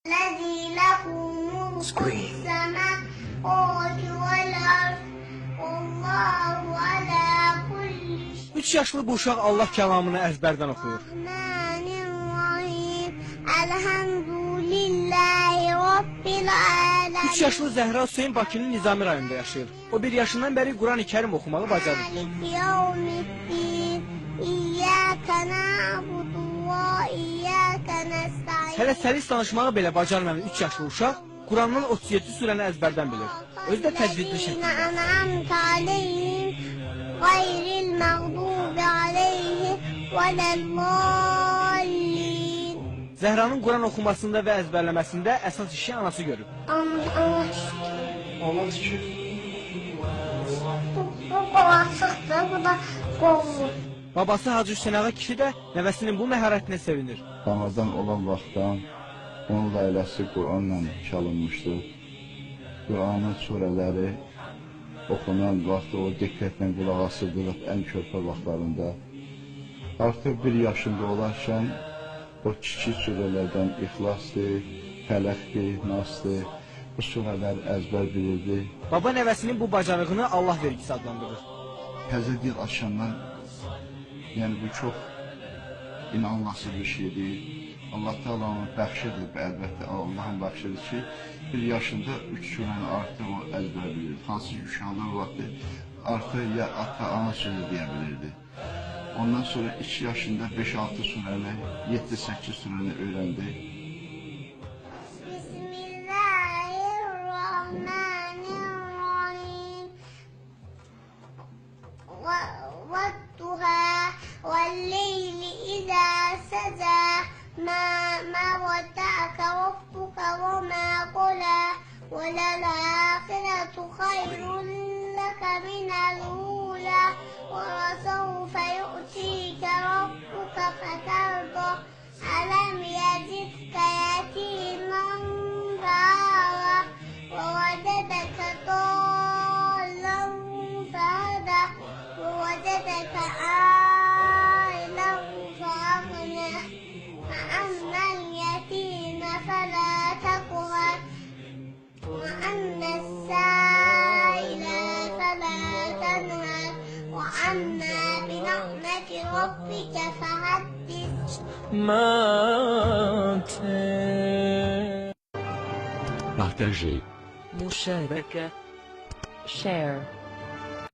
الذي له ملك السماوات والأرض والله على كل شيء. 3 yaşlı bu uşaq Allah kəlamını əzbərdən oxuyur. Rahmanirrahim. Elhamdülillahi Rabbil alemin. 3 yaşlı Zəhra Hüseyn Bakının Nizami rayonunda yaşayır. O bir yaşından bəri Quran-ı Kərim oxumağı bacarır. Maliki yevmiddin. İyyâke na'budu ve iyyâke nesta'in. Hələ səlis danışmağı belə bacarmayan 3 yaşlı uşaq Qurandan 37 surəni əzbərdən bilir. Özü də təcvidli şəkildə. En'amte aleyhim gayril mağdubi aleyhim veleddallin. Zəhranın Quran oxumasında və əzbərləməsində əsas işi anası görüb. Allah şükür. Allah şükür. Bu qolaçıqdır, bu da qovlu. Babası Hacı Hüseyn ağa kişi də nəvəsinin bu məharətinə sevinir. Ramazan olan vaxtdan onun ailəsi Quranla çalınmışdı. Quranın surələri oxunan vaxtı o diqqətlə qulaq asırdı ən körpə vaxtlarında. Artıq bir yaşında olarkən o kiçik surələrdən İxlasdır, Fələqdir, Nasdır, bu surələr əzbər bilirdi. Baba nəvəsinin bu bacarığını Allah vergisi adlandırır. Təzə dil açandan, yəni bu çox inanılası bir şeydir. Allah Teala'nın bəxşidir, əlbəttə Allahın bəxşidir ki, bir yaşında 3 surəni artıq o əzbər bilirdi. Hansı ki, uşaqlar vaxtı artıq ya ata, ana sözü deyə bilirdi. Ondan sonra 2 yaşında 5-6 surəni, 7-8 surəni öyrəndi. Bismillahirrahmanirrahim. والضحى والليل إذا سجى ما ودعك ربك وما قلى وللآخرة خير لك من الأولى ولسوف يؤتيك ربك فترضى ألم يجدك يتيما فآوى ووجدك ضالا فهدى ووجدك عائلا فأغنى فأما اليتيم فلا تقهر وأما السائل فلا تنهر وأما بنعمة ربك فحدث. Partager. مشاركة. Share.